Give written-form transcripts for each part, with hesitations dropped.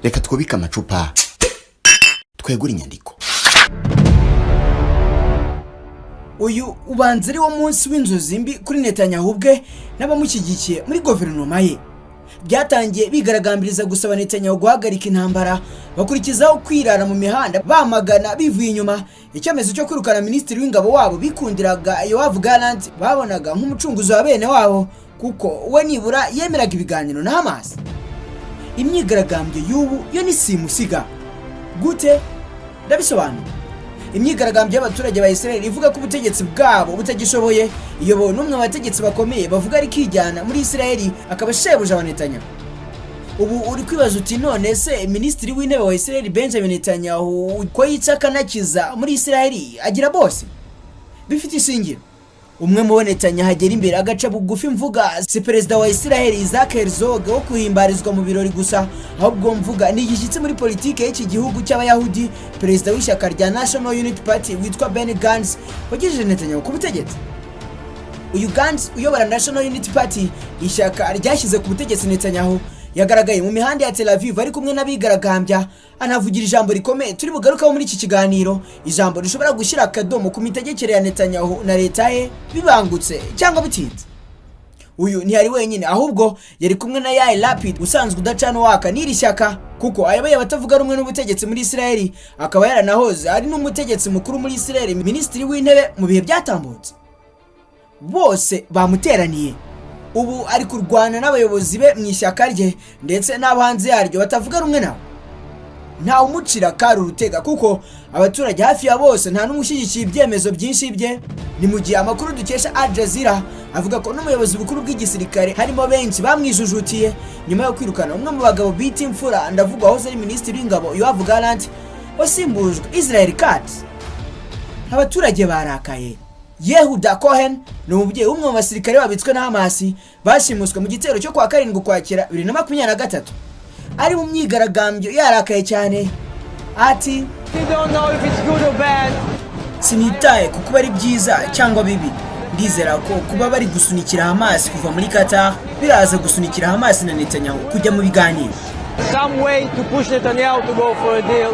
Reka twubike amacupa, twegure inyandiko. Uyu ubanza ari wo munsi w'inzozi mbi kuri Netanyahu ubwe n'abamushyigikiye muri guverinoma ye. Byatangiye bigaragambiriza gusaba Netanyahu guhagarika intambara, bakurikizaho kwirara mu mihanda bamagana bivuye inyuma icyemezo cyo kwirukana minisitiri w'ingabo wabo bikundiraga, Yoav Gallant, babonaga nk'umucunguzi wa bene wabo, kuko we nibura yemeraga ibiganiro na Hamas. Imyigaragambyo y'ubu yo ni simusiga. Gute? Ndabisobanura. Imyigaragambyo y'abaturage ba Israel ivuga ko ubutegetsi bwabo butagishoboye, iyobowe n'umwe mu bategetsi bakomeye bavuga ari kijyana muri Israel, akaba shebuja wa Netanyahu. Ubu uri kwibaza uti: "None se minisitiri w'intebe wa Israel Benjamin Netanyahu, ko yica akanakiza muri Israel, agira bose?" Bifite ishingiro. Umwe mu bo Netanyahu agera imbere agaca bugufi, mvuga si perezida wa Israel Isaac Herzog wo kuhimbarizwa mu birori gusa, ahubwo mvuga ni igishyitsi muri politike y'iki gihugu cy'Abayahudi, perezida w'ishyaka rya National Unity Party witwa Benny Gantz, wagejeje Netanyahu ku butegetsi. Uyu Gantz uyobora National Unity Party, ishyaka ryashyize ku butegetsi Netanyahu, yagaragaye mu mihanda ya Tel Aviv ari kumwe n'abigaragambya, anavugira ijambo rikomeye turi bugarukaho muri iki kiganiro, ijambo rishobora gushyira akadomo ku mitegekere ya Netanyahu na leta ye, bibangutse cyangwa bitinze. Uyu ntiyari wenyine, ahubwo yari kumwe na Yair Lapid, usanzwe udacana uwaka n'iri shyaka, kuko ayoboye abatavuga rumwe n'ubutegetsi muri Israel, akaba yaranahoze ari n'umutegetsi mukuru muri Israel, minisitiri w'intebe mu bihe byatambutse. Bose bamuteraniye. Ubu ari kurwana n'abayobozi be mu ishyaka rye ndetse n'abo hanze yaryo batavuga rumwe nawe. Ntawe umucira kari urutega, kuko abaturage hafi ya bose nta n'umwe ushyigikiye ibyemezo byinshi bye. Ni mu gihe amakuru dukesha Al Jazeera avuga ko n'umuyobozi bukuru bw'igisirikare harimo benshi bamwijujutiye nyuma yo kwirukana umwe mu bagabo bita imfura, ndavuga wahoze ari minisitiri w'ingabo Yoav Gallant, wasimbujwe Israel Katz. Abaturage barakaye. Yehuda Cohen ni umubyeyi w'umwe mu basirikare babitswe na Hamasi bashimuswe mu gitero cyo kwa 7 Ukwakira 2023. Ari mu myigaragambyo yarakaye cyane, ati: We don't know if it's good or bad. "Sinitaye ku kuba ari byiza cyangwa bibi. Ndizera ko kuba bari gusunikira Hamas kuva muri Qatar biraza gusunikira Hamas na Netanyahu kujya mu biganiro." Some way to push Netanyahu to go for a deal.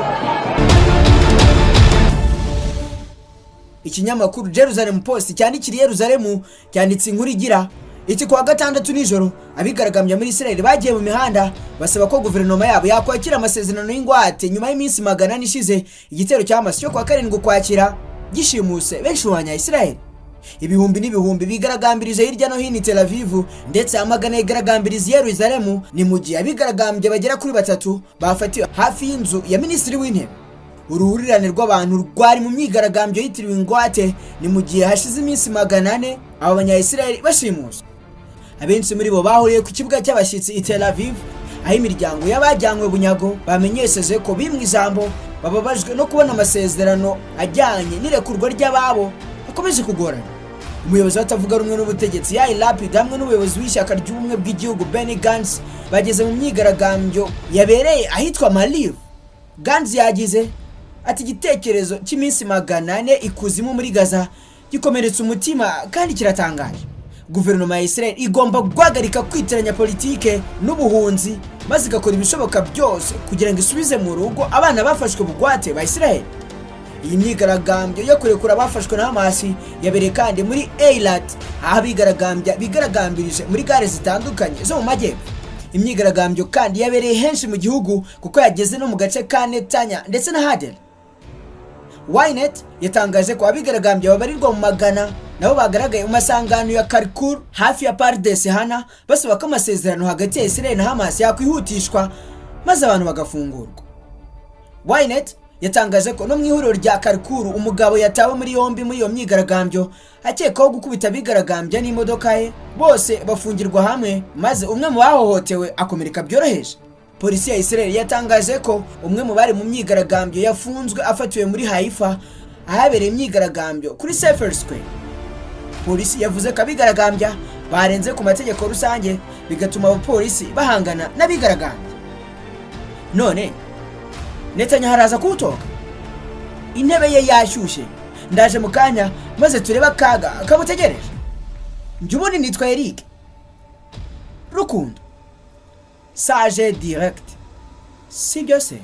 Ikinyamakuru Jerusalem Post cyandikira i Yerusalemu cyanditse inkuru igira iti: "Kuwa gatandatu nijoro, abigaragambya muri Israel bagiye mu mihanda basaba ko guverinoma yabo yakwakira amasezerano y'ingwate nyuma y'iminsi 400 ishize igitero cya Hamas cyo kuwa 7 Ukwakira gishimuse benshi mu banya Israel." Ibihumbi n'ibihumbi bigaragambirije hirya no hino i Tel Aviv, ndetse amagana yigaragambiriza i Yerusalemu. Ni mu gihe abigaragambye bagera kuri batatu bafatiwe hafi y'inzu ya minisitiri w'intebe. Uruhurirane rw'abantu rwari mu myigaragambyo yitiriwe ingwate, ni mu gihe hashize iminsi 400 aba banya-Israel bashimuswe. Abenshi muri bo bahuriye ku kibuga cy'abashyitsi i Tel Aviv, aho imiryango y'abajyanywe bunyago bamenyesheje ko bimwe ijambo, bababajwe no kubona amasezerano ajyanye n'irekurwa ry'ababo akomeje kugorana. Umuyobozi w'abatavuga rumwe n'ubutegetsi Yair Lapid hamwe n'umuyobozi w'ishyaka ry'ubumwe bw'igihugu Benny Gantz bageze mu myigaragambyo yabereye ahitwa Maariv. Gantz yagize ati: "Igitekerezo cy'iminsi 400 ikuzimu muri Gaza gikomeretsa umutima kandi kiratangaje. Guverinoma ya Israel igomba guhagarika kwitiranya politike n'ubuhunzi, maze igakora ibishoboka byose kugira ngo isubize mu rugo abana bafashwe bugwate ba Israel." Iyi myigaragambyo yo kurekura abafashwe na Hamas yabereye kandi muri Eilat, aho abigaragambya bigaragambirije muri gare zitandukanye zo mu majyepfo. Imyigaragambyo kandi yabereye henshi mu gihugu, kuko yageze no mu gace ka Netanya ndetse na Hadera. Ynet yatangaje ko abigaragambya babarirwa mu magana nabo bagaragaye mu masangano ya Karkur hafi ya Pardes Hana, basaba ko amasezerano hagati ya Israel na Hamas yakwihutishwa maze abantu bagafungurwa. Ynet yatangaje ko no mu ihuriro rya Karkur umugabo yatawe muri yombi muri iyo myigaragambyo, akekwaho gukubita abigaragambya n'imodoka ye, bose bafungirwa hamwe, maze umwe mu bahohotewe akomereka byoroheje. Polisi ya Israel yatangaje ko umwe mu bari mu myigaragambyo yafunzwe afatiwe muri Haifa, ahabereye imyigaragambyo kuri Sefer Square. Polisi yavuze ko abigaragambya barenze ku mategeko rusange, bigatuma abapolisi bahangana n'abigaragambya. None Netanyahu araza kuwutoka? Intebe ye yashyushye. Ndaje mu kanya maze turebe akaga kamutegereje. Njye ubundi nitwa Eric Rukundo Sage Direct. Sibyo se?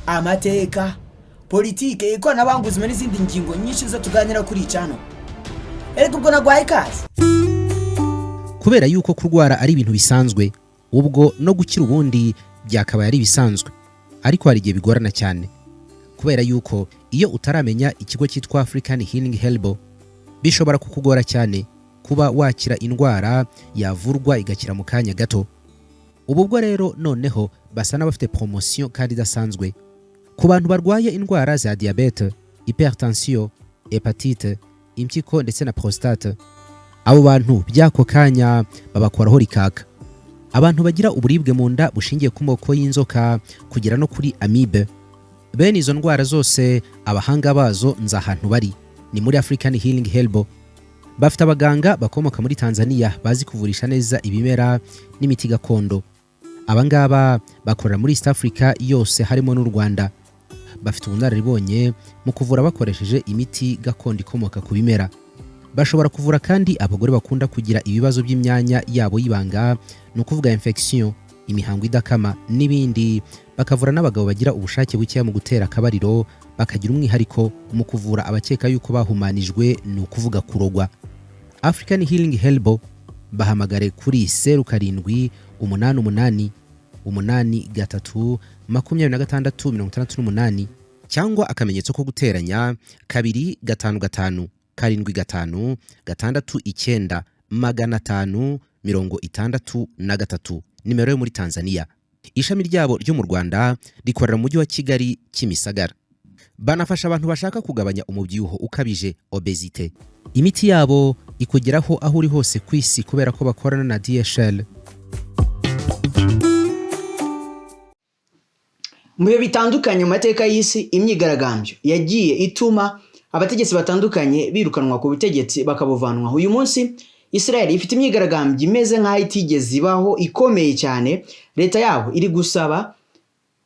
Amateka, politike, ikoranabuhanga, ubuzima n'izindi ngingo nyinshi zo tuganira kuri icano. Erega ubwo naguhaye ikaze. Kubera yuko kurwara ari ibintu bisanzwe, ubwo no gukira ubundi byakabaye ari ibisanzwe, ariko hari igihe bigorana cyane, kubera yuko iyo utaramenya ikigo cyitwa African Healing Herbal, bishobora kukugora cyane kuba wakira indwara yavurwa igakira mu kanya gato. Ubu bwo rero noneho basa n'abafite promotion kandi idasanzwe ku bantu barwaye indwara za diyabete, hypertension, hépatite, impyiko ndetse na prostate. Abo bantu by'ako kanya babakoraho rikaka. Abantu bagira uburibwe mu nda bushingiye ku moko y'inzoka kugera no kuri amibe, bene izo ndwara zose abahanga bazo nzi ahantu bari, ni muri African Healing Herbal. Bafite abaganga bakomoka muri Tanzania bazi kuvurisha neza ibimera n'imiti gakondo. Abangaba bakorera muri East Africa yose, harimo n'u Rwanda. Bafite ubunararibonye mu kuvura bakoresheje imiti gakondo ikomoka ku bimera. Bashobora kuvura kandi abagore bakunda kugira ibibazo by'imyanya yabo y'ibanga, ni ukuvuga infection, imihango idakama n'ibindi. Bakavura n'abagabo bagira ubushake bukeya mu gutera akabariro. Bakagira umwihariko mu kuvura abakeka yuko bahumanijwe, ni ukuvuga kurogwa. African Healing Herbal, bahamagare kuri 0788 83 26 68 cyangwa akamenyetso ko guteranya 255 75 69 563, nimero yo muri Tanzania. Ishami ryabo ryo mu Rwanda rikorera mu Mujyi wa Kigali, Kimisagara. Banafasha abantu bashaka kugabanya umubyibuho ukabije, obésité. Imiti yabo ikugeraho aho uri hose ku isi kubera ko bakorana na DHL. Mu bihe bitandukanye mu mateka y'isi, imyigaragambyo yagiye ituma abategetsi batandukanye birukanwa ku butegetsi, bakabuvanwaho. Uyu munsi Israel ifite imyigaragambyo imeze nk'aho itigeze ibaho, ikomeye cyane. Leta yabo iri gusaba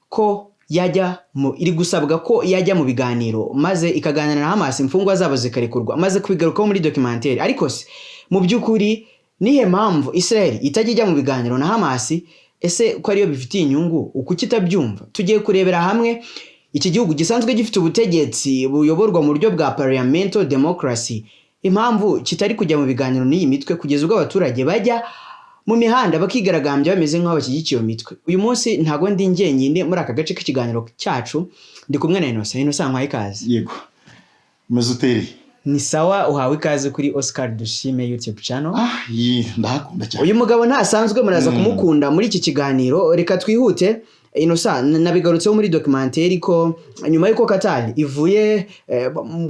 ko yajya mu iri gusabwa ko yajya mu biganiro, maze ikaganira na Hamas, imfungwa zabo zikarekurwa, maze kubigarukaho muri documentaire. Ariko se mu by'ukuri nihe mpamvu Israel itajya ijya mu biganiro na Hamas? Ese ko ariyo bifitiye inyungu, kuki itabyumva? Tugiye kurebera hamwe iki gihugu gisanzwe gifite ubutegetsi buyoborwa mu buryo bwa parliamentary democracy, impamvu kitari kujya mu biganiro n'iyi mitwe, kugeza ubwo abaturage bajya mu mihanda bakigaragambya bameze nk'aho bashyigikiye iyo mitwe. Uyu munsi ntago ndi njyenyine muri aka gace k'ikiganiro cyacu, ndi kumwe na Innocent. Innocent, nkwaye ikaze. Yego, umeze uteri? Ni sawa, uhawe ikaze kuri Oscar Dushime YouTube channel. Ah, iyi ndahakunda cyane. Uyu mugabo ntasanzwe, muraza kumukunda muri iki kiganiro. Reka twihute. Innocent, nabigarutseho muri documentaire ko nyuma y'uko Qatar ivuye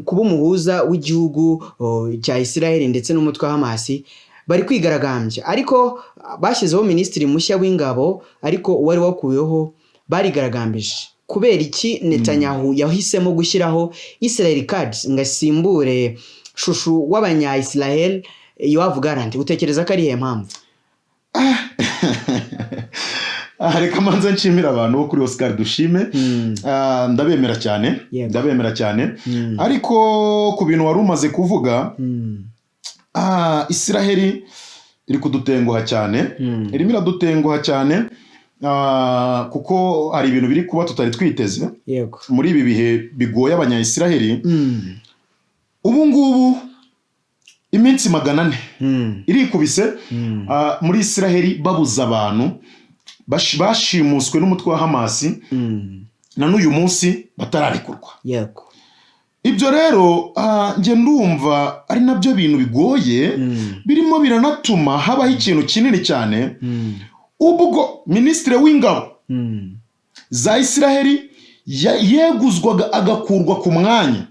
kuba umuhuza w'igihugu cya Israel ndetse n'umutwe wa Hamas, bari kwigaragambya, ariko bashyizeho minisitiri mushya w'ingabo, ariko uwari wakuweho barigaragambije. Kubera iki Netanyahu yahisemo gushyiraho Israel Katz ngo asimbure chouchou w'abanya Israel Yoav Gallant? Utekereza ko ari iyihe mpamvu? Ah, reka manza nshimira abantu bo kuri Oscar Dushime. Ah, ndabemera cyane. Ndabemera cyane. Ariko ku bintu wari umaze kuvuga, Israheli iri kudutenguha cyane, irimo iradutenguha cyane, kuko hari ibintu biri kuba tutari twiteze muri ibi bihe bigoye Abanyayisiraheli. Ubu ngubu iminsi 400 irikubise muri Isiraheli babuza abantu bashimuswe n'umutwe wa Hamasi, na n'uyu munsi batararekurwa. Ibyo rero njye ndumva ari nabyo bintu bigoye, birimo biranatuma habaho ikintu kinini cyane. Ubwo minisitiri w'ingabo za Isiraheli yeguzwaga agakurwa ku mwanya,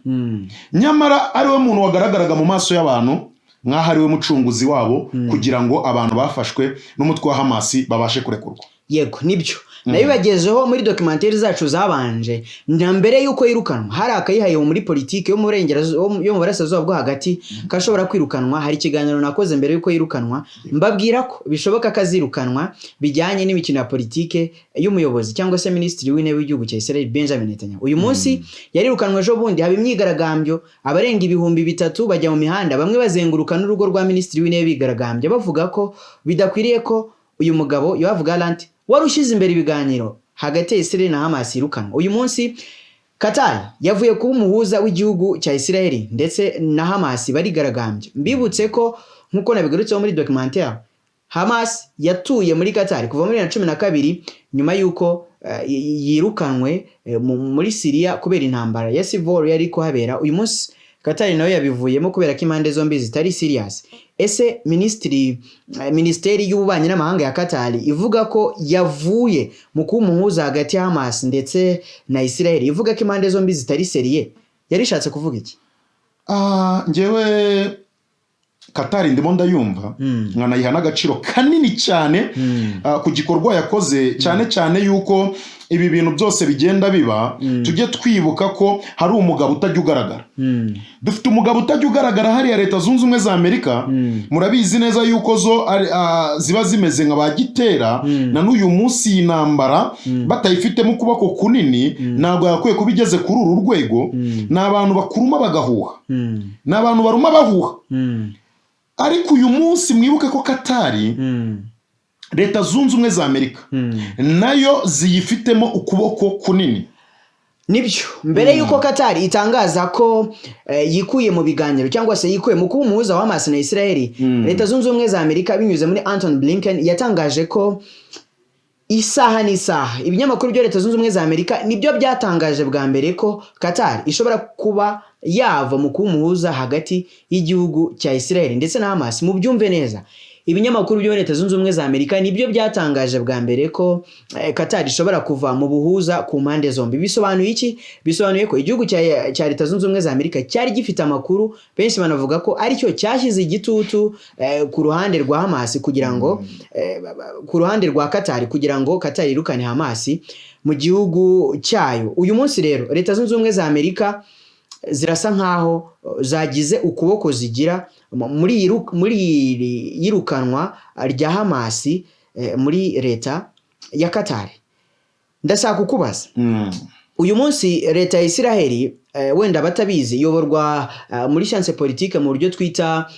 nyamara ari we muntu wagaragaraga mu maso y'abantu nk'aho ari we mucunguzi wabo, kugira ngo abantu bafashwe n'umutwe wa Hamasi babashe kurekurwa. Yego, nibyo, nabibagezeho muri documentaire zacu zabanje. Na mbere y'uko yirukanwa, hari akayihaye muri politiki yo mu yo mu Burasirazuba bwo Hagati kashobora kwirukanwa. Hari ikiganiro nakoze mbere y'uko yirukanwa, mbabwira ko bishoboka ko azirukanwa bijyanye n'imikino ya politike y'umuyobozi cyangwa se minisitiri w'intebe w'igihugu cya Israel, Benjamin Netanyahu. Uyu munsi yarirukanwe, ejo bundi haba imyigaragambyo, abarenga 3000 bajya mu mihanda, bamwe bazenguruka n'urugo rwa minisitiri w'intebe bigaragambya, bavuga ko bidakwiriye ko uyu mugabo Yoav Gallant wari ushyize imbere ibiganiro hagati ya Israel na Hamas yirukanwa. Uyu munsi Qatar yavuye kuba umuhuza w'igihugu cya Israel ndetse na Hamas, barigaragambya. Mbibutse ko, nk'uko nabigarutseho muri documentaire, Hamas yatuye muri Qatar kuva muri 2012, nyuma y'uko yirukanwe muri Syria kubera intambara ya civil yari kuhabera. Uyu munsi Qatar nayo yabivuyemo kubera ko impande zombi zitari serious. Ese minisiteri y'ububanyi n'amahanga ya Qatar ivuga ko yavuye mu kuba umuhuza hagati ya Hamas ndetse na Israel, ivuga ko impande zombi zitari sérieux, yari ishatse kuvuga iki? Ah, njyewe Katari ndimo ndayumva, nkanayiha n'agaciro kanini cyane ku gikorwa yakoze, cyane cyane yuko ibi bintu byose bigenda biba, tujye twibuka ko hari umugabo utajya ugaragara. Dufite umugabo utajya ugaragara hariya, Leta Zunze Ubumwe za Amerika. Murabizi neza yuko zo ziba zimeze nka ba gitera. Na n'uyu munsi iyi ntambara batayifitemo ukuboko kunini ntabwo yakwiye kuba igeze kuri uru rwego. Ni abantu bakuruma bagahuha, ni abantu baruma bahuha. Ariko uyu munsi mwibuke ko Katari, Leta Zunze Ubumwe za Amerika nayo ziyifitemo ukuboko kunini. Nibyo, mbere y'uko Qatar itangaza ko yikuye mu biganiro cyangwa se yikuye mu kuba umuhuza wa Hamas na Israel, Leta Zunze Ubumwe za Amerika binyuze muri Anthony Blinken yatangaje ko isaha n'isaha. Ibinyamakuru bya Leta Zunze Ubumwe za Amerika nibyo byatangaje bwa mbere ko Qatar ishobora kuba yava mu kuba umuhuza hagati y'igihugu cya Israel ndetse na Hamas. Mubyumve neza, ibinyamakuru byo muri Leta Zunze Ubumwe za Amerika nibyo byatangaje bwa mbere ko Qatar ishobora kuva mu buhuza ku mpande zombi. Bisobanuye iki? Bisobanuye ko igihugu cya Leta Zunze Ubumwe za Amerika cyari gifite amakuru, benshi banavuga ko aricyo cyashyize igitutu ku ruhande rwa Hamas kugira ngo ku ruhande rwa Qatar kugira ngo Qatar yirukane Hamas mu gihugu cyayo. Uyu munsi rero Leta Zunze Ubumwe za Amerika zirasa nkaho zagize ukuboko zigira muri iri yirukanwa rya Hamas muri leta ya Qatar. Ndashaka kukubaza, uyu munsi leta ya Isiraheli, wenda batabizi, iyoborwa muri science politique mu buryo twita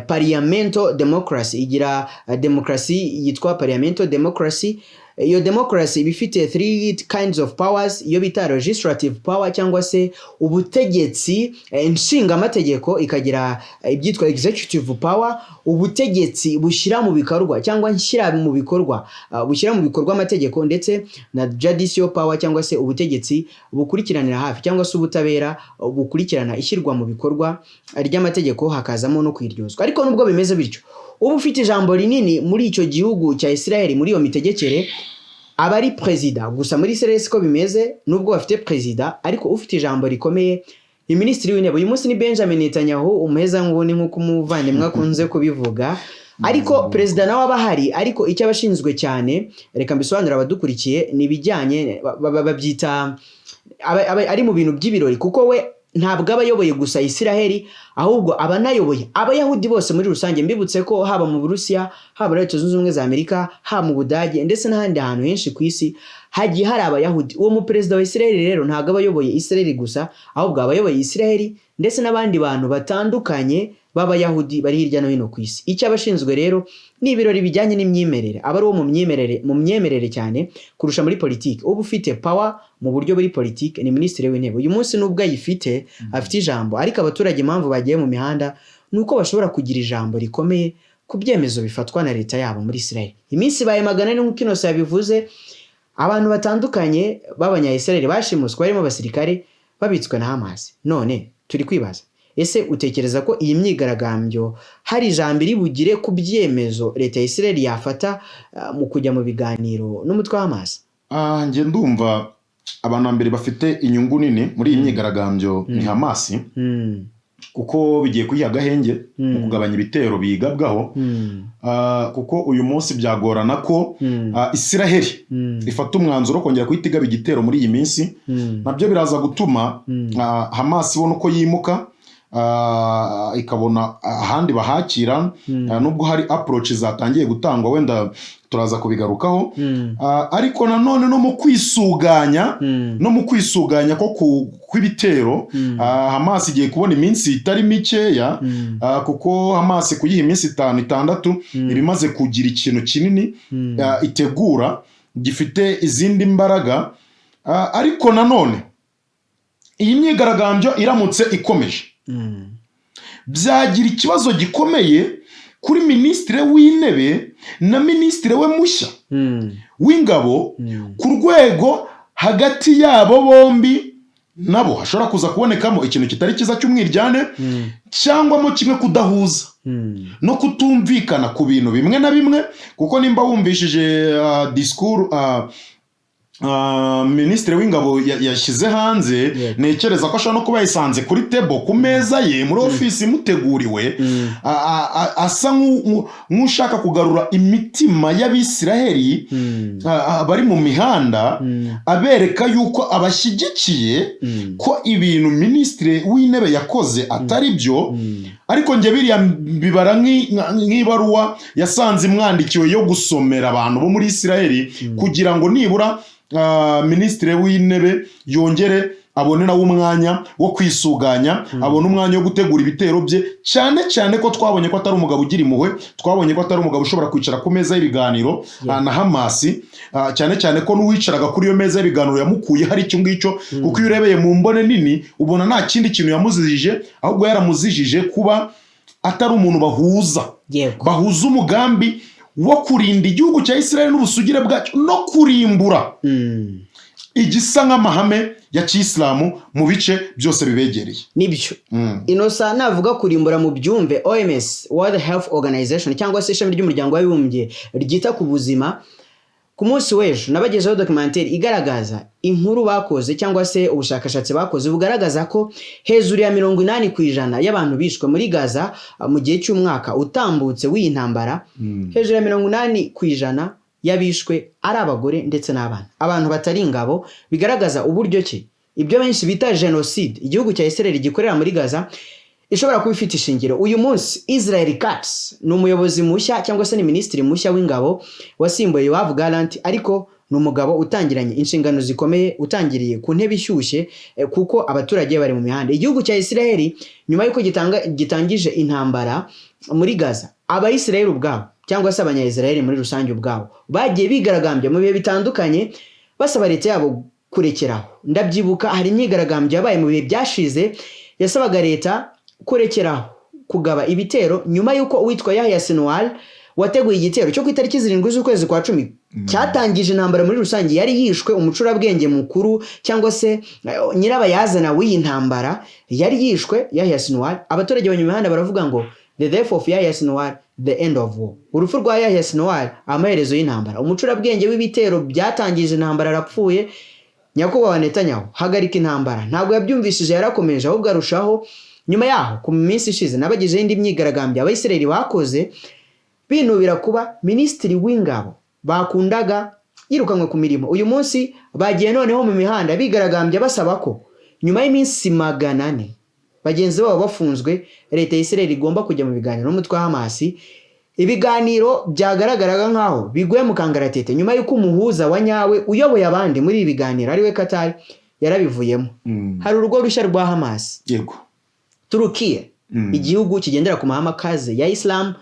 parliamental democracy. Igira demokarasi yitwa parliamental democracy. Iyo demokarasi iba ifite three kinds of powers: iyo bita legislative power cyangwa se ubutegetsi nshingamategeko, ikagira ibyitwa executive power, ubutegetsi bushyira mu bikorwa cyangwa nshyira mu bikorwa, bushyira mu bikorwa amategeko, ndetse na judicial power cyangwa se ubutegetsi bukurikiranira hafi cyangwa se ubutabera bukurikirana ishyirwa mu bikorwa ry'amategeko, hakazamo no kwiryozwa. Ariko nubwo bimeze bityo, uba ufite ijambo rinini muri icyo gihugu cya Israel, muri iyo mitegekere, aba ari perezida. Gusa muri Israel siko bimeze. Nubwo bafite perezida, ariko ufite ijambo rikomeye ni minisitiri w'intebe. Uyu munsi ni Benjamin Netanyahu, umuhezanguni nk'uko umuvandimwe akunze kubivuga, ariko perezida nawe aba ahari. Ariko icyo aba ashinzwe cyane, reka mbisobanurire abadukurikiye, ni ibijyanye babyita aba ari mu bintu by'ibirori, kuko we ntabwo aba ayoboye gusa Isiraheli, ahubwo aba anayoboye Abayahudi bose muri rusange. Mbibutse ko haba mu Burusiya, haba muri Leta Zunze Ubumwe za Amerika, haba mu Budage ndetse n'ahandi hantu henshi ku isi hagiye hari Abayahudi. Uwo muperezida wa Isiraheli rero ntabwo aba ayoboye Isiraheli gusa, ahubwo aba ayoboye Isiraheli ndetse n'abandi bantu batandukanye b'Abayahudi bari hirya no hino ku isi. Icyo aba ashinzwe rero ni ibirori bijyanye n'imyemerere, aba ari uwo mu myemerere cyane kurusha muri politiki. Uba ufite power mu buryo buri politiki ni minisitiri w'intebe. Uyu munsi nubwo ayifite, afite ijambo, ariko abaturage impamvu bagiye mu mihanda ni uko bashobora kugira ijambo rikomeye ku byemezo bifatwa na leta yabo muri Israel. Iminsi ibaye 400, nk'uko Innocent yabivuze, abantu batandukanye b'Abanya-Israel bashimuswe, barimo abasirikare, babitswe na Hamas. None turi kwibaza, ese utekereza ko iyi myigaragambyo hari ijambo iri bugire ku byemezo leta ya Israel yafata mu kujya mu biganiro n'umutwe wa Hamas? Ah, njye ndumva abantu mbere bafite inyungu nini muri iyi myigaragambyo ni Hamasi, kuko bigiye kuyiha agahenge mu kugabanya ibitero biyigabwaho. Kuko uyu munsi byagorana ko Isiraheli ifata umwanzuro wo kongera guhita igaba igitero muri iyi minsi. Nabyo biraza gutuma Hamas ibona uko yimuka, ikabona ahandi bahakira. Nubwo hari approach zatangiye gutangwa, wenda turaza kubigarukaho. Ariko nanone no mu kwisuganya ko kw'ibitero, Hamas igiye kubona iminsi itari mikeya, kuko Hamas kuyiha iminsi 5, 6, iba imaze kugira ikintu kinini itegura. gifite izindi mbaraga. Ariko nanone iyi myigaragambyo iramutse ikomeje, byagira ikibazo gikomeye kuri minisitiri w'intebe na minisitiri we mushya w'ingabo, ku rwego hagati yabo bombi nabo hashobora kuza kubonekamo ikintu kitari cyiza cy'umwiryane, cyangwa mo kimwe kudahuza no kutumvikana ku bintu bimwe na bimwe. Kuko nimba wumvishije disikuru minisitiri w'ingabo yashyize hanze, ntekereza ko ashobora no kuba yayisanze kuri table, ku meza ye muri ofisi imuteguriwe, asa nk'ushaka kugarura imitima y'Abisiraheli bari mu mihanda, abereka yuko abashyigikiye, ko ibintu minisitiri w'intebe yakoze atari byo. Ariko njye biriya bibara nk'ibaruwa yasanze imwandikiwe yo gusomera abantu bo muri Isiraheli, kugira ngo nibura minisitiri w'intebe yongere abone nawe umwanya wo kwisuganya, abone umwanya wo gutegura ibitero bye, cyane cyane ko twabonye ko atari umugabo ugira impuhwe, twabonye ko atari umugabo ushobora kwicara ku meza y'ibiganiro na Hamasi, cyane cyane ko n'uwicaraga kuri iyo meza y'ibiganiro yamukuye hari icyo ngicyo. Kuko iyo urebeye mu mbone nini, ubona nta kindi kintu yamuzijije, ahubwo yaramuzijije kuba atari umuntu bahuza, bahuza umugambi wo kurinda igihugu cya Israel n'ubusugire bwacyo no kurimbura igisa nk'amahame ya kiyisilamu mu bice byose bibegereye. Nibyo. Inosa, navuga kurimbura mu byumve OMS, World Health Organization, cyangwa se ishami ry'Umuryango w'Abibumbye ryita ku buzima. Ku munsi w'ejo nabagezeho documentaire igaragaza inkuru bakoze, cyangwa se ubushakashatsi bakoze bugaragaza ko hejuru ya 80% y'abantu bishwe muri Gaza mu gihe cy'umwaka utambutse w'iyi ntambara, hejuru ya 80% y'abishwe ari abagore ndetse n'abana, abantu batari ingabo. Bigaragaza uburyo ki ibyo benshi bita jenoside igihugu cya Israel gikorera muri Gaza ishobora kuba ifite ishingiro. Uyu munsi Israel Katz ni umuyobozi mushya, cyangwa se ni minisitiri mushya w'ingabo wasimbuye Yoav Gallant, ariko ni umugabo utangiranye inshingano zikomeye, utangiriye ku ntebe ishyushye, kuko abaturage bari mu mihanda. Igihugu cya Israel, nyuma y'uko gitangije intambara muri Gaza, Abayisiraheli ubwabo, cyangwa se Abanya-Israel muri rusange ubwabo, bagiye bigaragambya mu bihe bitandukanye basaba leta yabo kurekeraho. Ndabyibuka hari imyigaragambyo yabaye mu bihe byashize yasabaga leta kurekeraho kugaba ibitero, nyuma y'uko uwitwa Yahya Sinwar wateguye igitero cyo ku itariki 7 z'ukwezi kwa 10 cyatangije intambara muri rusange yari yishwe. Umucurabwenge mukuru, cyangwa se nyirabayazana w'iyi ntambara, yari yishwe, Yahya Sinwar. Abaturage banyuma imihanda baravuga ngo "The death of Yahya Sinwar, the end of war", urupfu rwa Yahya Sinwar, amaherezo y'intambara. Umucurabwenge w'ibitero byatangije intambara arapfuye. Nyakubahwa Netanyahu, hagarika intambara. Ntabwo yabyumvishije, yarakomeje ahubwo arushaho. Nyuma yaho, ku minsi ishize nabagezeho indi myigaragambyo Abayisiraheli bakoze binubira kuba minisitiri w'ingabo bakundaga yirukanwe ku mirimo. Uyu munsi bagiye noneho mu mihanda bigaragambya basaba ko nyuma y'iminsi 400 bagenzi babo bafunzwe, leta ya Israel igomba kujya mu biganiro n'umutwe wa Hamasi. Ibiganiro byagaragaraga nk'aho biguye mu kangaratete nyuma y'uko umuhuza wa nyawe uyoboye abandi muri ibi biganiro, ariwe Katari, yarabivuyemo. Hari urugo rushya rwa Hamasi. Turukiya, igihugu kigendera ku mahame akaze ya Isilamu,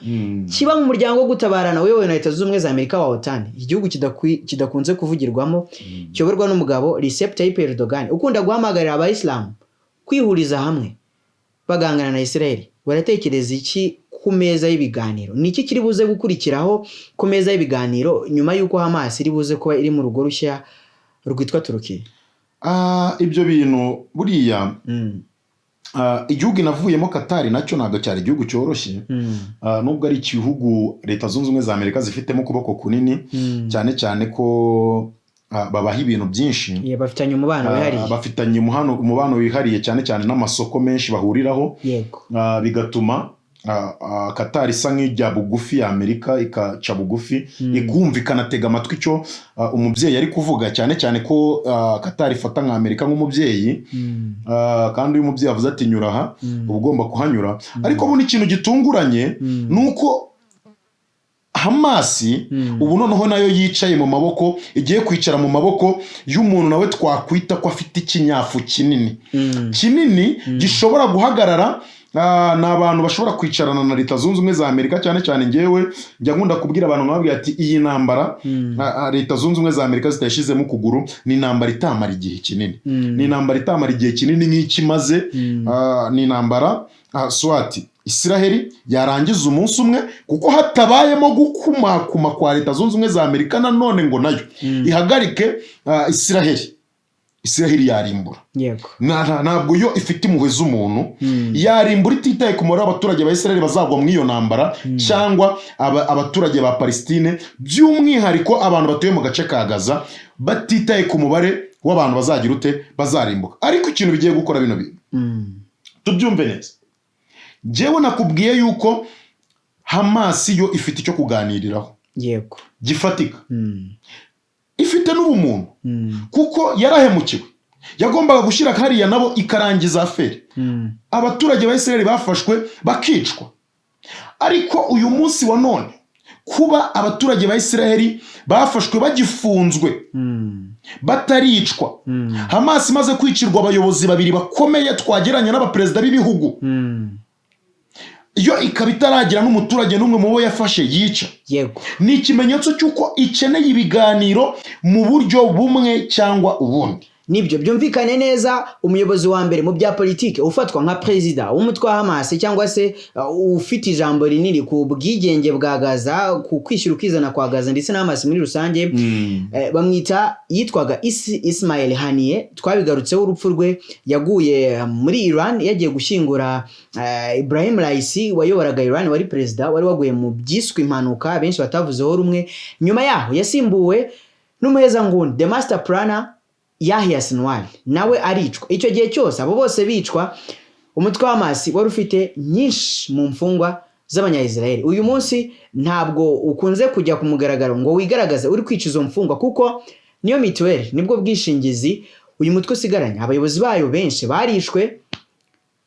kiba mu muryango wo gutabarana uyobowe na Leta Zunze Ubumwe za Amerika wa OTAN, igihugu kidakunze kuvugirwamo, kiyoborwa n'umugabo Recep Tayyip Erdogan ukunda guhamagarira Abayisilamu kwihuriza hamwe bagangana na Israel. Baratekereza iki ku meza y'ibiganiro? Ni iki kiri buze gukurikiraho ku meza y'ibiganiro nyuma y'uko Hamas iri buze kuba iri mu rugo rushya rwitwa Turukiya? Ibyo bintu buriya, igihugu inavuyemo, Katari, nacyo ntabwo cyari igihugu cyoroshye. Nubwo ari igihugu Leta Zunze Ubumwe za Amerika zifitemo ukuboko kunini, cyane cyane ko babaha ibintu byinshi. Yeah, bafitanye umubano wihariye. Bafitanye umubano wihariye, cyane cyane n'amasoko menshi bahuriraho. Bigatuma Qatar isa nk'ijya bugufi ya Amerika, ikaca bugufi, ikumva, ikanatega amatwi icyo umubyeyi ari kuvuga, cyane cyane ko Qatar ifata nka Amerika nk'umubyeyi. Kandi iyo umubyeyi avuze ati "Nyura aha", uba ugomba kuhanyura. Ariko buno ikintu gitunguranye ni uko Hamasi ubu noneho nayo yicaye mu maboko, igiye kwicara mu maboko y'umuntu nawe twakwita ko afite ikinyafu kinini kinini gishobora guhagarara. Ni abantu bashobora kwicarana na Leta Zunze Ubumwe za Amerika. Cyane cyane ngewe njya nkunda kubwira abantu, nkababwira ati iyi ntambara, Leta Zunze Ubumwe za Amerika zitayishyizemo ukuguru, ni intambara itamara igihe kinini, ni intambara itamara igihe kinini nk'iki imaze. Ni intambara swati Isiraheli yarangiza umunsi umwe, kuko hatabayemo gukumakuma kwa Leta Zunze Ubumwe za Amerika nanone ngo nayo ihagarike Isiraheli yarimbura. Ntabwo yo ifite impuhwe z'umuntu, yarimbura ititaye ku mubare w'abaturage ba Isiraheli bazagwa muri iyo ntambara cyangwa abaturage ba Palestine, by'umwihariko abantu batuye mu gace ka Gaza, batitaye ku mubare w'abantu bazagira ute, bazarimbuka. Ariko ikintu bigiye gukora bino bintu, tubyumve neza, njyewe nakubwiye yuko Hamasi yo ifite icyo kuganiriraho gifatika, ifite n'ubumuntu, kuko yarahemukiwe, yagombaga gushyira hariya nabo ikarangiza affaire, abaturage ba Israel bafashwe bakicwa. Ariko uyu munsi wa none, kuba abaturage ba Israel bafashwe bagifunzwe, bataricwa, Hamas imaze kwicirwa abayobozi babiri bakomeye twagereranya n'abaperezida b'ibihugu, yo ikaba itaragira n'umuturage n'umwe mu bo yafashe yica, ni ikimenyetso cy'uko ikeneye ibiganiro mu buryo bumwe cyangwa ubundi. Nibyo, byumvikane neza. Umuyobozi wa mbere mu bya politiki ufatwa nka perezida w'umutwe wa Hamas, cyangwa se ufite ijambo rinini ku bwigenge bwa Gaza, ku kwishyura ukizana kwa Gaza ndetse na Hamas muri rusange, bamwita, yitwaga Ismail Haniyeh. Twabigarutseho urupfu rwe, yaguye muri Iran yagiye gushyingura Ibrahim Raisi wayoboraga Iran, wari perezida wari waguye mu byiswe impanuka benshi batavuzeho rumwe. Nyuma yaho yasimbuwe n'umuhezanguni, the master planner, Yahya Sinwar, nawe aricwa. Icyo gihe cyose abo bose bicwa, umutwe wa Hamas wari ufite nyinshi mu mfungwa z'Abanya-Israel. Uyu munsi ntabwo ukunze kujya ku mugaragaro ngo wigaragaze uri kwica izo mfungwa, kuko niyo mituweli, nibwo bwishingizi uyu mutwe usigaranye. Abayobozi bayo benshi barishwe,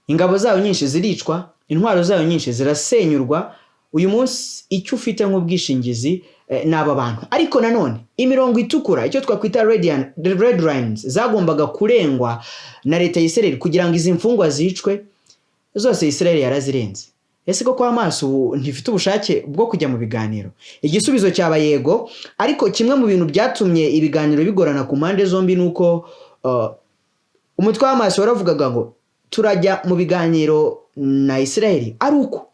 ingabo zayo nyinshi ziricwa, intwaro zayo nyinshi zirasenyurwa. Uyu munsi icyo ufite nk'ubwishingizi ni aba bantu. Ariko nanone imirongo itukura, icyo twakwita red lines, zagombaga kurengwa na leta ya Israel kugira ngo izi mfungwa zicwe, zose Israel yarazirenze. Ese koko Hamas ubu ntifite ubushake bwo kujya mu biganiro? Igisubizo cyaba yego. Ariko kimwe mu bintu byatumye ibiganiro bigorana ku mpande zombi ni uko umutwe wa Hamas waravugaga ngo turajya mu biganiro na Israel ari uko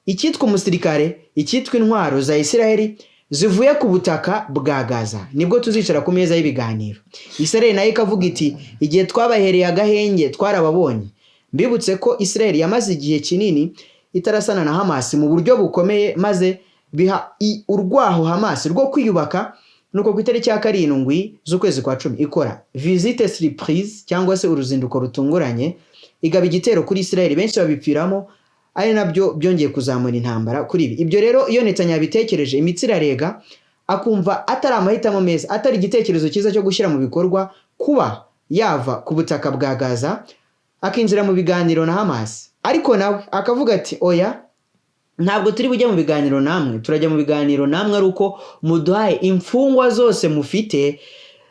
icyitwa umusirikare, icyitwa intwaro za Israel zivuye ku butaka bwa Gaza, nibwo tuzicara ku meza y'ibiganiro. Israel nayo ikavuga iti igihe twabahereye agahenge twarababonye. Mbibutse ko Israel yamaze igihe kinini itarasana na Hamas mu buryo bukomeye, maze biha urwaho Hamas rwo kwiyubaka. Nuko ku itariki ya 7 z'ukwezi kwa 10 ikora visite surprise, cyangwa se uruzinduko rutunguranye, igaba igitero kuri Israel, benshi babipfiramo, ari nabyo byongeye kuzamura intambara kuri ibi. Ibyo rero iyo Netanyahu yabitekereje, imitsi irarega, akumva atari amahitamo meza, atari igitekerezo cyiza cyo gushyira mu bikorwa kuba yava ku butaka bwa Gaza akinjira mu biganiro na Hamas. Ariko nawe akavuga ati oya, ntabwo turi bujye mu biganiro namwe, turajya mu biganiro namwe ari uko muduhaye imfungwa zose mufite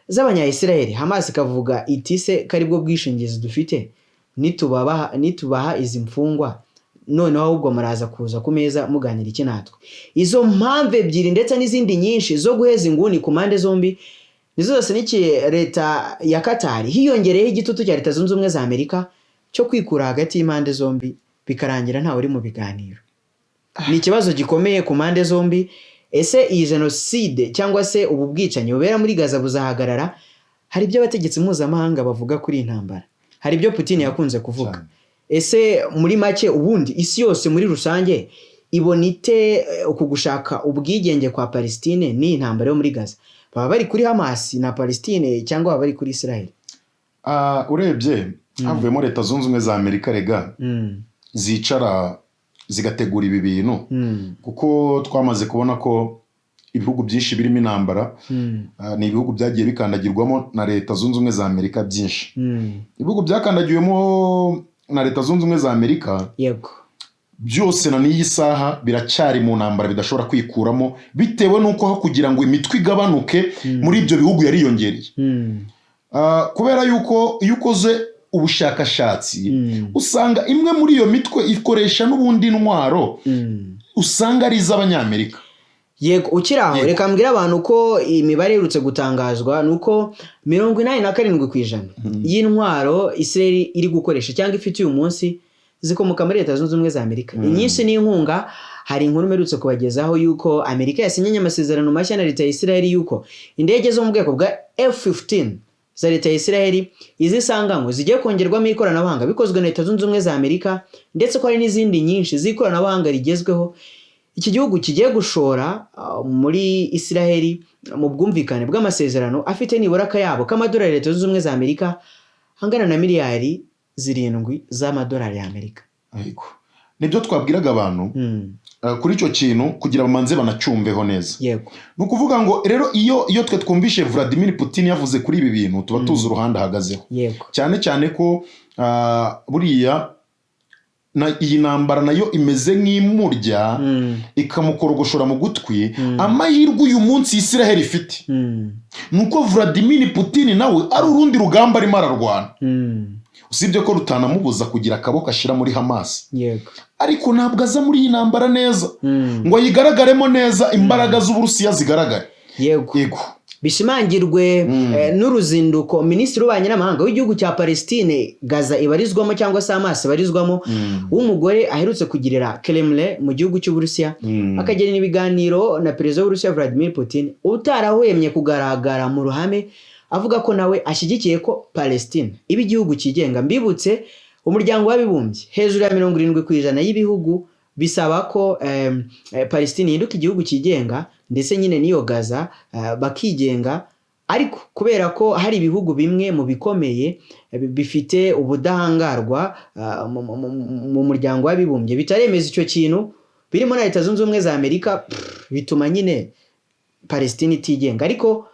z'Abanya-Israel. Hamas ikavuga iti se ko aribwo bwishingizi dufite, nitubaha izi mfungwa, noneho ahubwo muraza kuza ku meza muganira iki natwe? Izo mpamvu ebyiri ndetse n'izindi nyinshi zo guheza inguni ku mpande zombi nizo zasunikiye leta ya Katari, hiyongereyeho igitutu cya Leta Zunze Ubumwe za Amerika cyo kwikura hagati y'impande zombi, bikarangira ntawe uri mu biganiro. Ni ikibazo gikomeye ku mpande zombi. Ese iyi jenoside cyangwa se ubu bwicanyi bubera muri Gaza buzahagarara? Hari ibyo abategetsi mpuzamahanga bavuga kuri iyi ntambara, hari ibyo Putin yakunze kuvuga. Ese muri make, ubundi isi yose muri rusange ibona ite uku gushaka ubwigenge kwa Palestine n'iyi ntambara yo muri Gaza? Baba bari kuri Hamas na Palestine cyangwa baba bari kuri Israel? Urebye havuyemo Leta Zunze Ubumwe za Amerika rega, zicara zigategura ibi bintu, kuko twamaze kubona ko ibihugu byinshi birimo intambara ni ibihugu byagiye bikandagirwamo na Leta Zunze Ubumwe za Amerika byinshi. Ibihugu byakandagiwemo na Leta Zunze Ubumwe za Amerika byose na n'iyi saha biracyari mu ntambara bidashobora kwikuramo, bitewe n'uko aho kugira ngo imitwe igabanuke muri ibyo bihugu yariyongereye. Kubera yuko iyo ukoze ubushakashatsi, usanga imwe muri iyo mitwe ikoresha n'ubundi ntwaro usanga ari iz'Abanyamerika. Yego, ukiri aho, reka mbwire abantu ko imibare iherutse gutangazwa ni uko 87% y'intwaro Israel iri gukoresha cyangwa ifite uyu munsi zikomoka muri Leta Zunze Ubumwe za Amerika. Inyinshi ni inkunga. Hari inkuru mperutse kubagezaho yuko Amerika yasinyanye amasezerano mashya na leta ya Israel yuko indege zo mu bwoko bwa F-15 za leta ya Israel izisanganywe zigiye kongerwamo ikoranabuhanga bikozwe na Leta Zunze Ubumwe za Amerika, ndetse ko hari n'izindi nyinshi z'ikoranabuhanga rigezweho iki gihugu kigiye gushora muri Israel mu bwumvikane bw'amasezerano afite nibura akayabo k'amadolari Leta Zunze Ubumwe za Amerika angana na miliyari 7 z'amadolari y'Amerika. Yego, nibyo twabwiraga abantu kuri icyo kintu kugira bamanze banacyumveho neza. Ni ukuvuga ngo rero iyo twe twumvishe Vladimir Putin yavuze kuri ibi bintu, tuba tuzi uruhande ahagazeho, cyane cyane ko buriya na iyi ntambara nayo imeze nk'imurya, ikamukorogoshora mu gutwi. Amahirwe uyu munsi Israel ifite ni uko Vladimir Putin nawe ari urundi rugamba arimo ararwana, usibye ko rutanamubuza kugira akaboko ashyira muri Hamas, ariko ntabwo aza muri iyi ntambara neza ngo ayigaragaremo neza, imbaraga z'Uburusiya zigaragare. Yego. Bishimangirwe n'uruzinduko minisitiri w'ububanyi n'amahanga w'igihugu cya Palestine, Gaza ibarizwamo cyangwa se Hamas ibarizwamo, w'umugore aherutse kugirira Kremlin mu gihugu cy'Uburusiya, akagirana ibiganiro na perezida w'Uburusiya Vladimir Putin, utarahwemye kugaragara mu ruhame avuga ko nawe ashyigikiye ko Palestine iba igihugu cyigenga. Mbibutse, Umuryango w'Abibumbye, hejuru ya 70% y'ibihugu bisaba ko Palestine ihinduka igihugu cyigenga, ndetse nyine n'iyo Gaza bakigenga. Ariko kubera ko hari ibihugu bimwe mu bikomeye bifite ubudahangarwa mu Muryango w'Abibumbye bitaremeza icyo kintu, birimo na Leta Zunze Ubumwe za Amerika, bituma nyine Palestine itigenga. Ariko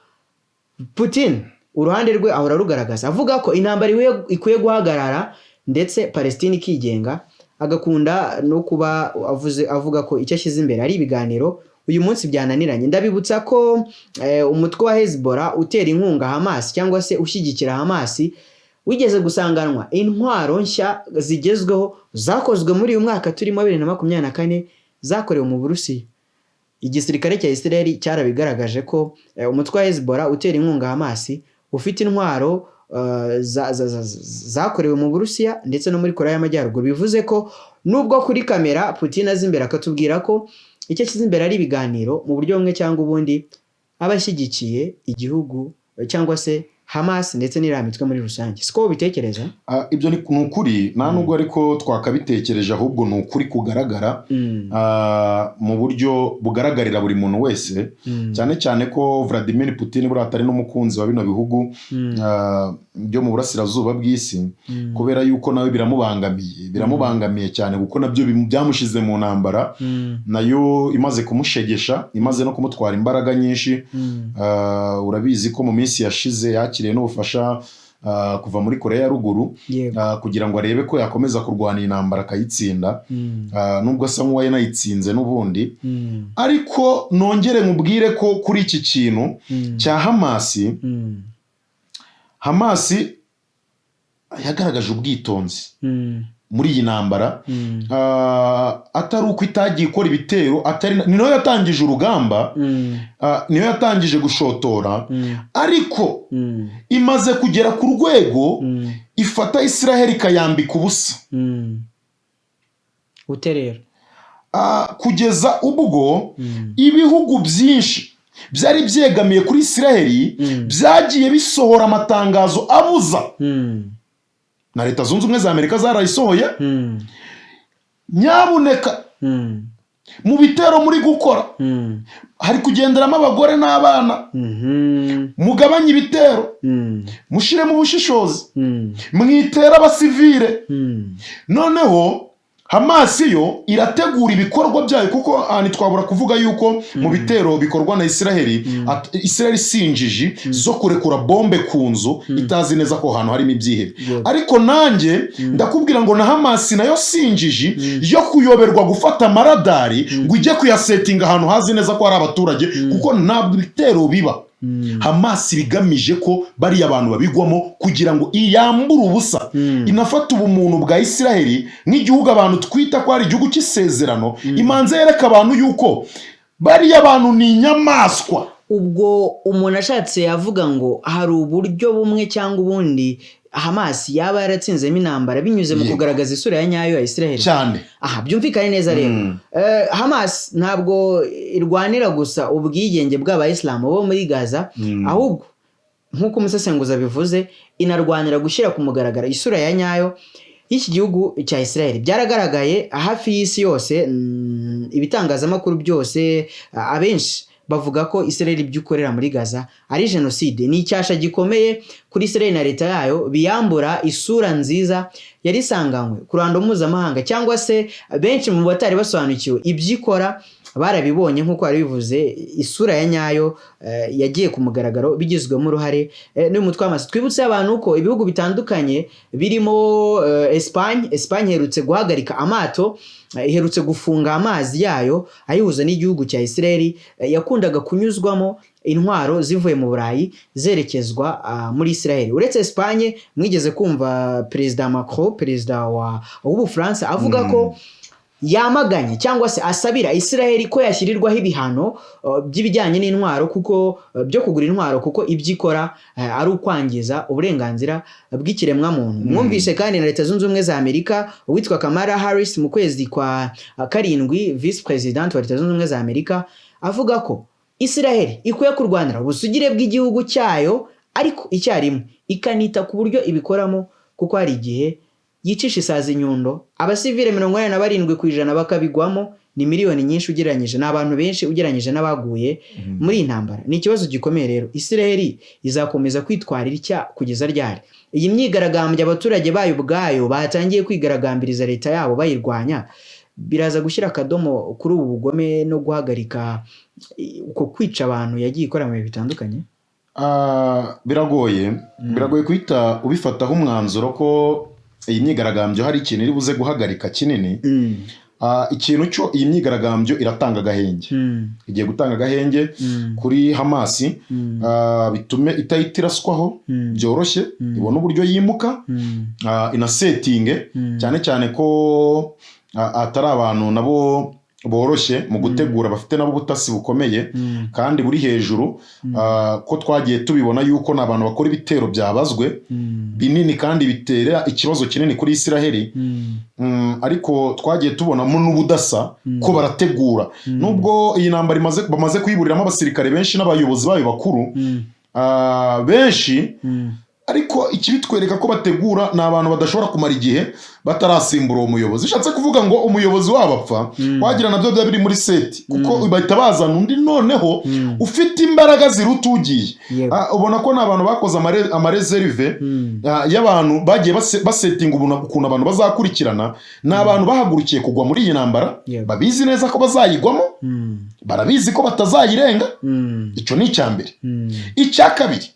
Putin uruhande rwe ahora arugaragaza, avuga ko intambara ikwiye guhagarara ndetse Palestine ikigenga, agakunda no kuba avuze avuga ko icyo ashyize imbere ari ibiganiro. Uyu munsi byananiranye. Ndabibutsa ko umutwe wa Hezbollah utera inkunga Hamas cyangwa se ushyigikira Hamas wigeze gusanganwa intwaro nshya zigezweho zakozwe muri uyu mwaka turimo 2024, zakorewe mu Burusiya. Igisirikare cya Israel cyarabigaragaje ko umutwe wa Hezbollah utera inkunga Hamas ufite intwaro zakorewe mu Burusiya ndetse no muri Korea y'Amajyaruguru. Bivuze ko nubwo kuri kamera Putin aza imbere akatubwira ko icyo ashyize imbere ari ibiganiro, mu buryo bumwe cyangwa ubundi aba ashyigikiye igihugu cyangwa se Hamas ndetse n'iriya mitwe muri rusange. Siko ubitekereza? Ibyo ni ukuri, nta nubwo ariko twakabitekereje, ahubwo ni ukuri kugaragara mu buryo bugaragarira buri muntu wese, cyane cyane ko Vladimir Putin buriya atari n'umukunzi wa bino bihugu byo mu burasirazuba bw'isi, kubera yuko nawe biramubangamiye cyane, kuko nabyo byamushyize mu ntambara nayo imaze kumushegesha, imaze no kumutwara imbaraga nyinshi. Urabizi ko mu minsi yashize yakiriye n'ubufasha kuva muri Korea ya Ruguru kugira ngo arebe ko yakomeza kurwana iyi ntambara akayitsinda, nubwo asa nk'uwayanayitsinze n'ubundi. Ariko nongere nkubwire ko kuri iki kintu cya Hamasi, Hamasi yagaragaje ubwitonzi muri iyi ntambara, atari uko itagiye ikora ibitero, atari ni nayo yatangije urugamba, niyo yatangije gushotora, ariko imaze kugera ku rwego ifata Israheli ikayambika ubusa. Ute rero? Kugeza ubwo ibihugu byinshi byari byegamiye kuri Israheli byagiye bisohora amatangazo abuza, na Leta Zunze Ubumwe za Amerika zarayisohoye: "Nyabuneka, mu bitero muri gukora hari kugenderamo abagore n'abana, mugabanye ibitero, mushyiremo ubushishozi, mwitera abasivile." Noneho Hamasi yo irategura ibikorwa byayo, kuko ntitwabura kuvuga yuko mu bitero bikorwa na Israheli, Israheli si injiji zo kurekura bombe ku nzu itazi neza ko ahantu harimo ibyihebe. Ariko nanjye ndakubwira ngo na Hamasi nayo si injiji yo kuyoberwa gufata amaradari ngo ijye kuyasetinga ahantu hazi neza ko hari abaturage, kuko ntabwo ibitero biba. Hamas bigamije ko bariya bantu babigwamo kugira ngo iyambure ubusa, inafata ubumuntu bwa Isiraheli nk'igihugu abantu twita ko ari igihugu cy'isezerano, imanza yereka abantu yuko bariya bantu ni inyamaswa. Ubwo umuntu ashatse yavuga ngo hari uburyo bumwe cyangwa ubundi Hamas yaba yaratsinzemo intambara binyuze mu kugaragaza isura ya nyayo ya Israel. Cyane. Aha byumvikane neza rero. Hamas ntabwo irwanira gusa ubwigenge bw'abayisilamu bo muri Gaza, ahubwo nk'uko umusesenguzi abivuze, inarwanira gushyira ku mugaragaro isura ya nyayo y'iki gihugu cya Israel. Byaragaragaye hafi y'isi yose, ibitangazamakuru byose, abenshi bavuga ko Israel ibyo ikorera muri Gaza ari jenoside. Ni icyasha gikomeye kuri Israel na leta yayo, biyambura isura nziza yari isanganywe ku ruhando mpuzamahanga, cyangwa se benshi mu batari basobanukiwe ibyo ikora barabibonye. Nk'uko bari bivuze, isura ya nyayo yagiye ku mugaragaro bigizwemo uruhare n'uyu mutwe wa Hamas. Twibutse abantu ko ibihugu bitandukanye birimo Espagne, Espagne iherutse guhagarika amato, iherutse gufunga amazi yayo ayihuza n'igihugu cya Israel, yakundaga kunyuzwamo intwaro zivuye mu Burayi zerekezwa muri Israel. Uretse Espagne, mwigeze kumva Perezida Macron, perezida w'Ubufaransa, avuga ko yamaganye cyangwa se asabira Israel ko yashyirirwaho ibihano by'ibijyanye n'intwaro, kuko byo kugura intwaro, kuko ibyo ikora ari ukwangiza uburenganzira bw'ikiremwamuntu. Mwumvise kandi na Leta Zunze Ubumwe za Amerika, uwitwa Kamala Harris, mu kwezi kwa karindwi, vice president wa Leta Zunze Ubumwe za Amerika, avuga ko Israel ikwiye kurwanira ubusugire bw'igihugu cyayo, ariko icyarimwe ikanita ku buryo ibikoramo, kuko hari igihe yicisha isazi inyundo, abasivile 87% bakabigwamo. Ni miliyoni nyinshi ugereranyije, ni abantu benshi ugereranyije n'abaguye muri iyi ntambara. Ni ikibazo gikomeye rero. Israel izakomeza kwitwarira icya kugeza ryari? Iyi myigaragambyo abaturage bayo ubwayo batangiye kwigaragambiriza leta yabo bayirwanya, biraza gushyira akadomo kuri ubu bugome no guhagarika uko kwica abantu yagiye ikora mu bihe bitandukanye? Biragoye, biragoye guhita ubifataho umwanzuro ko iyi myigaragambyo hari ikintu iri buze guhagarika kinini. Ikintu cyo, iyi myigaragambyo iratanga agahenge, igiye gutanga agahenge kuri Hamasi, bitume itahita iraswaho byoroshye, ibone uburyo yimuka, inasetinge, cyane cyane ko atari abantu nabo boroshye mu gutegura, bafite nabo ubutasi bukomeye kandi buri hejuru, ko twagiye tubibona yuko ni abantu bakora ibitero byabazwe binini kandi bitera ikibazo kinini kuri Isiraheli. Ariko twagiye tubonamo n'ubudasa ko barategura, nubwo iyi ntambara bamaze kuyiburiramo abasirikare benshi n'abayobozi bayo bakuru benshi, ariko ikibitwereka ko bategura, ni abantu badashobora kumara igihe batarasimbura uwo muyobozi. Bishatse kuvuga ngo umuyobozi wabo apfa, wagira nabyo byaba biri muri set, kuko bahita bazana undi noneho ufite imbaraga ziruta ugiye. Ubona ko ni abantu bakoze ama reserve y'abantu bagiye basetinga ukuntu abantu bazakurikirana. Ni abantu bahagurukiye kugwa muri iyi ntambara, babizi neza ko bazayigwamo, barabizi ko batazayirenga. Icyo ni icya mbere. Icya kabiri,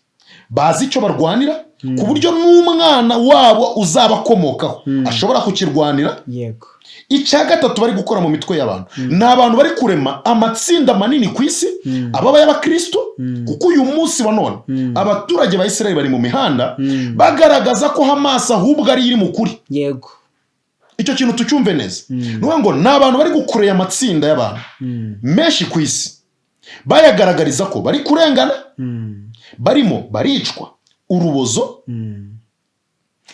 bazi icyo barwanira, ku buryo n'umwana wabo uzabakomokaho ashobora kukirwanira. Icya gatatu, bari gukora mu mitwe y'abantu, ni abantu bari kurema amatsinda manini ku isi, ababa y'abakristo, kuko uyu munsi wa none abaturage ba Israel bari mu mihanda bagaragaza ko Hamas ahubwo ari iri mu kuri. Icyo kintu tucyumve neza. Ni ukuvuga ngo ni abantu bari gukureba amatsinda y'abantu menshi ku isi, bayagaragariza ko bari kurengana, barimo baricwa urubozo.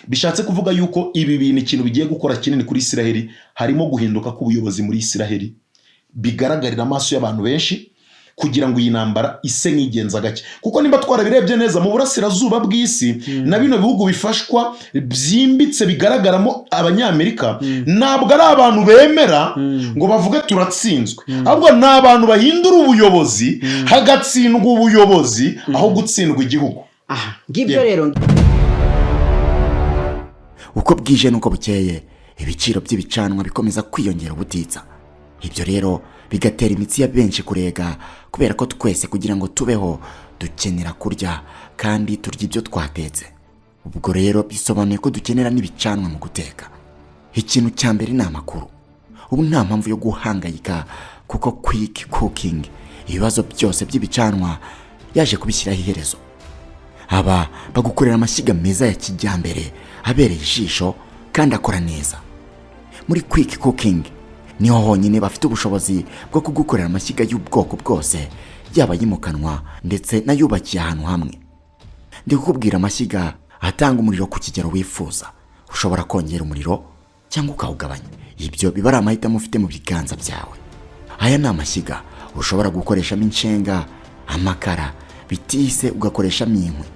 Bishatse kuvuga yuko ibi bintu, ikintu bigiye gukora kinini kuri Isiraheli, harimo guhinduka k'ubuyobozi muri Isiraheli bigaragarira amaso y'abantu benshi, kugira ngo iyi ntambara ise nk'igenza gake. Kuko nimba twarabirebye neza, mu burasirazuba bw'isi na bino bihugu bifashwa byimbitse bigaragaramo Abanyamerika, ntabwo ari abantu bemera ngo bavuge turatsinzwe, ahubwo ni abantu bahindura ubuyobozi, hagatsindwa ubuyobozi aho gutsindwa igihugu. Aha ngibyo rero. Uko bwije n'uko bukeye, ibiciro by'ibicanwa bikomeza kwiyongera ubutitsa. Ibyo rero bigatera imitsi ya benshi kurega, kubera ko twese kugira ngo tubeho dukenera kurya, kandi turya ibyo twatetse. Ubwo rero bisobanuye ko dukenera n'ibicanwa mu guteka. Ikintu cya mbere ni amakuru. Ubu nta mpamvu yo guhangayika, kuko Quick Cooking ibibazo byose by'ibicanwa yaje kubishyiraho iherezo. Aba bagukorera amashyiga meza ya kijyambere abereye ijisho kandi akora neza. Muri Quick Cooking niho honyine bafite ubushobozi bwo kugukorera amashyiga y'ubwoko bwose, yaba ayimukanwa ndetse n'ayubakiye ahantu hamwe. Ndi kukubwira amashyiga atanga umuriro ku kigero wifuza. Ushobora kongera umuriro cyangwa ukawugabanya, ibyo biba ari amahitamo ufite mu biganza byawe. Aya ni amashyiga ushobora gukoreshamo inshenga, amakara, bitise ugakoreshamo inkwi.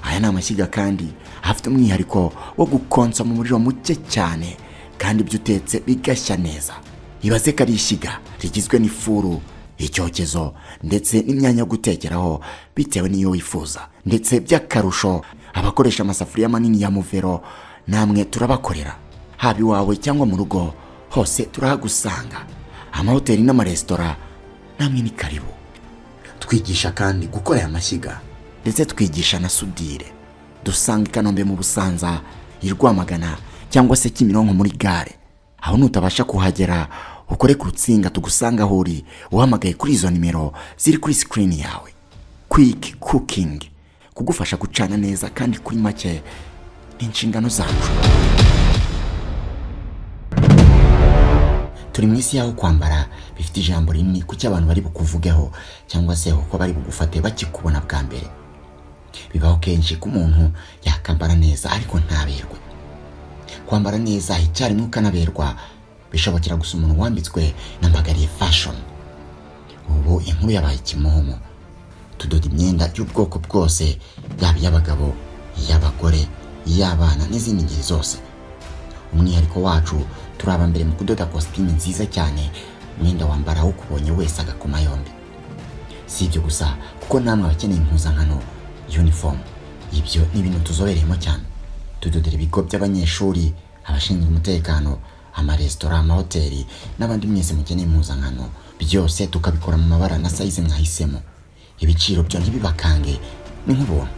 Aya ni amashyiga kandi afite umwihariko wo gukonsa mu muriro muke cyane, kandi ibyo utetse bigashya neza. Ibaze ko ari ishyiga rigizwe n'ifuru, icyokezo ndetse n'imyanya yo gutekeraho bitewe n'iyo wifuza. Ndetse by'akarusho, abakoresha amasafuriya manini ya muvero namwe turabakorera. Haba iwawe cyangwa mu rugo hose turahagusanga. Amahoteli n'amaresitora namwe ni karibu. Twigisha kandi gukora aya mashyiga, ndetse twigisha na sudire. Dusanga i Kanombe mu Busanza, i Rwamagana cyangwa se Kimironko muri gare. Aho nutabasha kuhagera, ukore ku rutsinga tugusanga aho uri, uhamagaye kuri izo nimero ziri kuri sikirini yawe. Quick Cooking, kugufasha gucana neza kandi kuri make ni inshingano zacu. Turi mu isi y'aho kwambara bifite ijambo rinini ku cyo abantu bari bukuvugeho cyangwa se uko bari bugufate bakikubona bwa mbere. Bibaho kenshi ko umuntu yakambara neza ariko ntaberwe. Kwambara neza icyarimwe ukanaberwa bishobokera gusa umuntu wambitswe na Mbagariye Fashion. Ubu inkuru yabaye kimomo. Tudoda imyenda y'ubwoko bwose, yaba iy'abagabo, iy'abagore, iy'abana n'izindi ngeri zose. Umwihariko wacu, turi aba mbere mu kudoda kositimu nziza cyane, umwenda wambara ukubonye wese agakoma yombi. Si ibyo gusa, kuko namwe abakeneye impuzankano, uniform, ibyo ni ibintu tuzobereyemo cyane. Tudodera ibigo by'abanyeshuri, abashinzwe umutekano, amaresitora, amahoteli n'abandi mwese mukeneye impuzankano. Byose tukabikora mu mabara na size mwahisemo. Ibiciro byo ntibibakange, ni nk'ubuntu.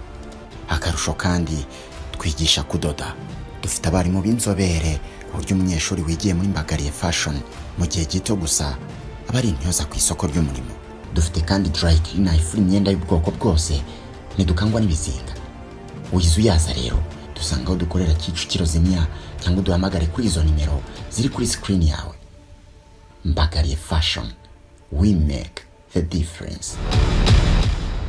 Akarusho kandi, twigisha kudoda. Dufite abarimu b'inzobere, ku buryo umunyeshuri wigiye muri Mbagariye Fashion mu gihe gito gusa aba ari intyoza ku isoko ry'umurimo. Dufite kandi dry cleaner ifura imyenda y'ubwoko bwose, ntidukangwa n'ibizinga. Wize uyaza rero, dusanga aho dukorera Kicukiro Zimya, cyangwa uduhamagare kuri izo nimero ziri kuri screen yawe. Mbagariye Fashion, we make the difference.